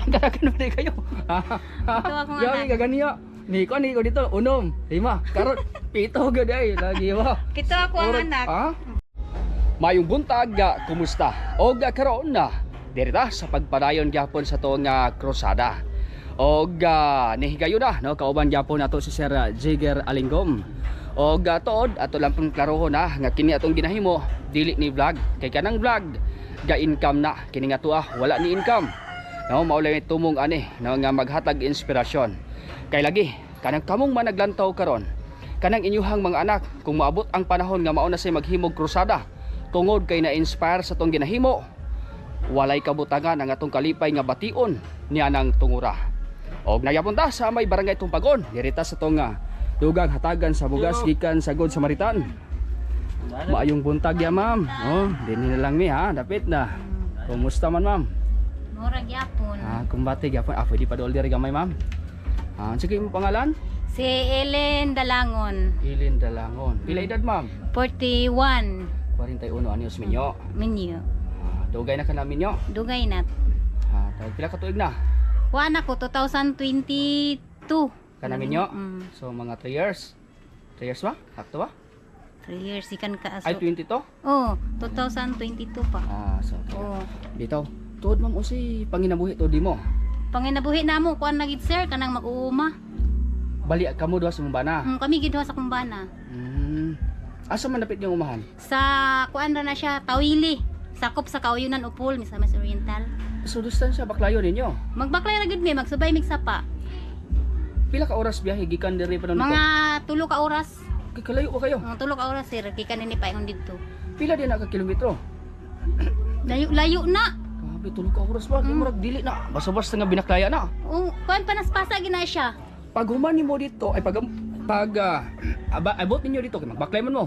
Karakan na kayo. Ito akong Yawi anak. ka ganiya. Ni ko ni ko dito unom, lima, karon pito gud ay lagi ba. Pito ako ang anak. Ha? Mayong buntag, kumusta? Og karon na diri ta sa pagpadayon gyapon sa tuong krusada. Og nihigayon na no, kauban gyapon nato si Sir Jigger Alinggom. Og tuod ato lang pong klarohon na nga kini atong ginahimo dili ni vlog kay kanang vlog ga income na kini nga tuwa wala ni income. No, mao lang tumong ani no nga maghatag inspirasyon. Kay lagi kanang kamong managlantaw karon, kanang inyuhang mga anak, kung maabot ang panahon nga mao na say maghimog krusada tungod kay na-inspire sa tong ginahimo, walay kabutangan ang atong kalipay nga bation niya ng tungura. Og nagyapon ta sa may barangay Tumpagon, dirita sa tong dugang hatagan sa bugas gikan sa Good Samaritan. Maayong buntag ya, ma'am. Oh, dinhi na lang mi ha, dapit na. Kumusta man, ma'am? Mura gyapon. Ah, kumbate gyapon. Ah, pwede pa dool diri gamay, ma'am. Ah, sige, imong pangalan? Si Ellen Dalangon. Ilin Dalangon. Pila edad, ma'am? 41. 41 anyos minyo. Minyo. Ah, dugay na ka namin nyo. Dugay na. Ah, tawag pila ka tuig na? Kuan ako 2022. Ka namin nyo? Mm, So mga 3 years. 3 years ba? Sakto ba? 3 years ikan ka aso. Ay, 22? Oh, 2022 pa. Ah, so okay. Oh. Dito. Tuod, ma'am, usi panginabuhi to di mo? Panginabuhi namo kuan na gid, sir, kanang mag-uuma. Bali kamo duha sa imong bana. Kami gid duha sa kumbana. Asa man dapit yung umahan? Sa kuan ra na siya, Tawili. Sakop sa Kauyunan Upol, Misamis Oriental. So distansya baklayo ninyo. Magbaklay ra gid mi, magsubay mig sapa. Pila ka oras biyahe gikan diri pa Mga 3 ka oras. Kay kalayo pa kayo. Mga 3 ka oras, sir, gikan nini paingon didto. Pila din na ka kilometro? Layo layo na. Grabe, 3 ka oras ba? Murag dili na. Basta-basta nga binaklaya na. Oh, kuan pa naspasa gina siya. Pag human nimo dito ay pag pag abot ninyo dito kay magbaklay man mo.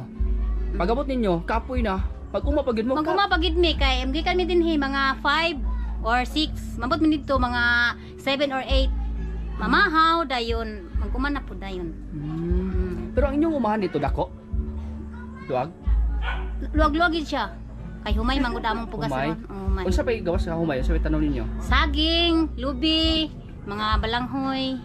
Pag abot ninyo, kapoy na. Pag uma pag mo, Mag-uma pa gid mi kay gikan mi dinhi mga 5 or 6. Mabot mi didto mga 7 or 8. Mamahaw dayon, maguma na pud dayon. Pero ang inyong umahan dito dako. Duag. Luwag-luwag gid siya. Kay humay man gud among pugas Humay? ron. Oh, humay. Unsa pay gawas sa humay? Unsa pay tanom ninyo? Saging, lubi, mga balanghoy.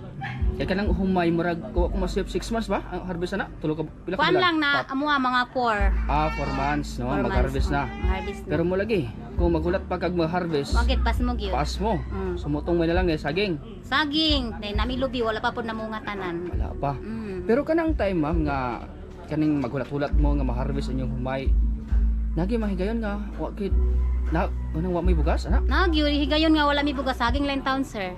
Kay kanang humay murag ko ako masip 6 months ba? Ang harvest na? Tulo ka pila ka Kuan bulan? lang na amuha mga 4. Ah, 4 months no, mag-harvest na. Harvest na. Pero mo lagi, kung magulat pa kag mag-harvest, Wagit pas mo gyud. paas mo. Sumutong mo na lang eh, saging. Saging, dahil nami lubi wala pa pud namunga tanan. Wala pa. Pero kanang time, ma'am, nga kaning maghulat-hulat mo nga ma-harvest inyong humay. Nagi mahigayon nga wa kid na anong wa may bugas ana. Nagyud higayon nga wala mi bugas, saging lang town, sir.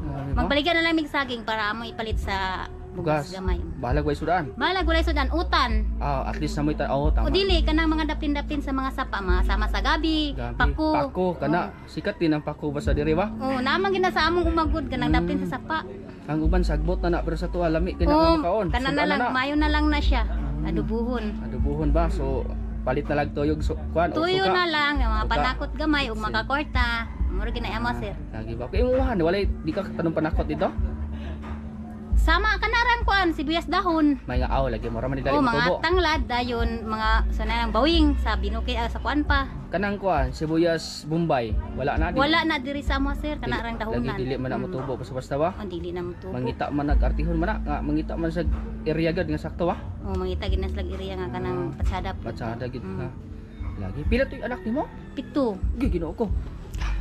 Grabe ba? Magbaligya na lang mig saging para amo ipalit sa Bugas. bugas, gamay. Bahalag way sudan. Balag walay sudan utan. Ah, at least namoy ta, oh, tama. O dili kanang mga dapin-dapin sa mga sapa, mga sama sa gabi, Gabi. pako. Pako kana sikat din ang pako basta diri ba? Oh, naman gina sa among umagod kanang dapin sa sapa. Ang uban sagbot na na pero sa tuwa lami kay na Oh, makaon. kanan na Sudan lang, mayo na lang na siya. Adubuhon. Adubuhon ba? So palit na lang tuyog so, kuan o Tuyo suka. na lang, ang mga Suka. panakot gamay ug makakorta. Mura ginay amo, sir. Lagi ba? Kay imuhan walay di ka tanong panakot dito? Sama kanaran kuan sibuyas dahon. May nga aw lagi mo ra man dali Oh, mga motubo. tanglad dayon mga sa nang bawing sa binuki ah, sa kuan pa. Kanang kuan sibuyas Bombay, wala na di. Wala na diri sa amo, sir, kanarang dahonan. Lagi dili man na motubo basta-basta ba? Oh, dili na motubo. Mangita man nag-artihon man na nga mangita man sa area gad nga sakto ba? Oh, mangita gid na sila area nga kanang patsada po. Patsada gid nga. Lagi pila to'y anak nimo? 7. Gi, Ginoo ko.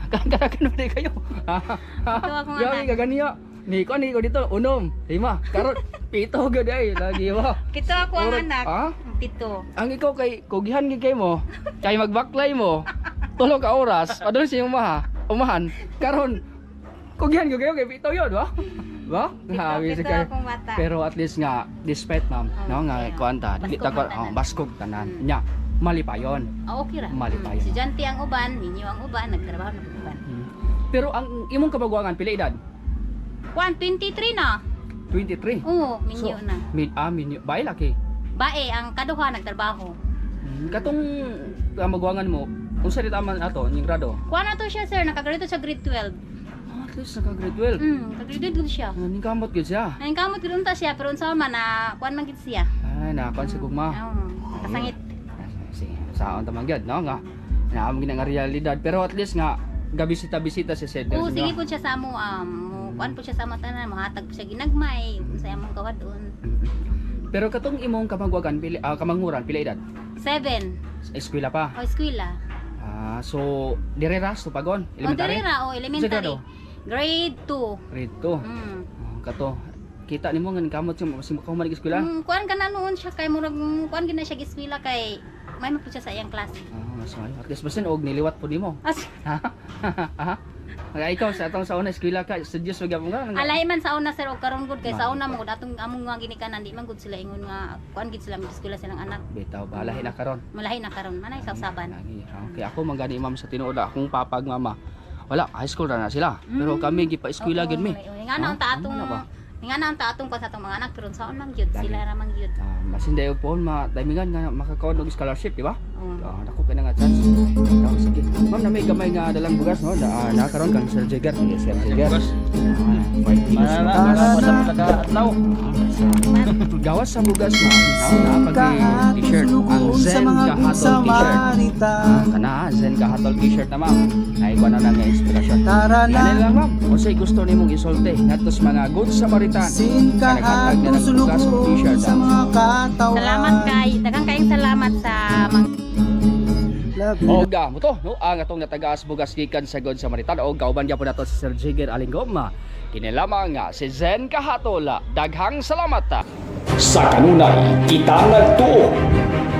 Karakan na kayo. Pito akong Yawi anak. ka ganiya. Ni ko ni ko dito unom, lima, karon pito gud ay lagi ba. 7 ako ang anak. Ah? 7. Ang ikaw kay kugihan gid kay mo, kay magbaklay mo. 3 ka oras, adol sa iyong maha, umahan. Karon kugihan gyud kayo kay 7 yun, ba? Ba? Grabe 7 sa kayo. akong bata. Pero at least nga despite, ma'am, Oh, no nga yeah. kuan ta, dili ta Baskog man oh, tanan. baskog tanan. Nya, mali pa yon. Ah, okay ra. Mali pa yun. Estudyante ang uban, minyo ang uban, nagtrabaho na uban. Pero ang imong kabagwangan pila edad? Kuan 23 na. 23. Oo, minyo na. Min ah, minyo. Bae laki. Bae ang kaduha nagtrabaho. Katong magwangan mo, unsa di taman ato ning grado? Kuan na to siya, sir, nakagraduate sa grade 12. Ah, at least naka grade 12. Nakagraduate gud siya. Ah, ning kamot gyud siya. Nang kamot gud unta siya pero unsa man na kuan man gid siya. Ay, nakuan sa gugma. Oo, nakasangit. Sige, saon ta man gyud no nga. Naam gid nga realidad pero at least nga Gabisita-bisita si Sir Oo, sa sige inyo. po siya sa amo, kuan po siya sa amo tanan, mohatag po siya ginagmay sa among kawadon. Pero katong imong kamangwagan pili kamanghuran, pila edad? 7. Sa eskwela pa. O eskwela. Ah, so dire ra pagon O elementary. diri ra o elementary. Sa grado? Grade 2. Grade 2. Oh, kato kita nimo nga kamot siya mas makahuman og eskwela. Kuan ka na noon siya kay murag kuan gina siya eskwela kay may man po siya sa iyang klase. Ah, mas maayo. At least basin og niliwat po nimo. As, Ha? Ha? Ay, ikaw sa atong sa una eskwela ka, suggest wag gyapon ka. Alay man sa una, sir, og karon gud kay sa una mo gud atong among nga ginikanan, di man gud sila ingon nga kuan gid sila mag eskwela silang anak. Bitaw balahi na karon. Malahi na karon manay sa usaban. Lagi. Okay, ako man gani, ma'am, sa tinuod akong papa ug mama. Wala, high school ra na sila. Pero kami gipa-eskwela Oo, gyud mi. nga na Ah, unta atong ano na ba? nga na unta atong kuan sa atong mga anak, pero saon man gyud Lagi. sila ra man gyud. Ah, masin dayo po ma timingan nga makakaon og scholarship, di ba? Oo. Ah, dako kay na nga chance. Ah, sige. Ma'am, na may gamay nga dalang bugas, no? Na karon kang Sir Jigger. Sige, Sir Jigger. Bugas. Ah, 5 kilos na Para bugas. na sa pagka-adlaw. Gawas sa bugas, ma'am. Na pag t-shirt ang Zen Kahatol t-shirt. Ah, kana Zen Kahatol t-shirt na, ma'am. Ay kuno na nga inspirasyon. Tara Yan na lang, ma'am. Unsay gusto nimong isulti ngadto sa mga good Samaritan? Sin Naghatag na ng bugas o kahatong t-shirt, sa ah. mga katawan. Salamat kay daghang kayong salamat sa mga Labi Og mo to, no, ang atong natagaas bugas gikan sa Good Samaritan og kauban gyapon nato si Sir Jigger Alingom. Kini lamang si Zen Kahatola. Daghang salamat. Sa kanunay, kita nagtuo.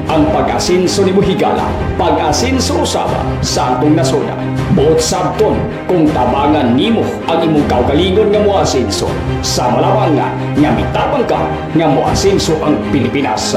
Ang pag-asinso ni Buhigala, pag-asinso usaba sa atong nasoda. Buot sabton kung tabangan nimo ang imong kaugalingon nga moasinso. Sa malamang nga, nga mitabang ka nga moasinso ang Pilipinas.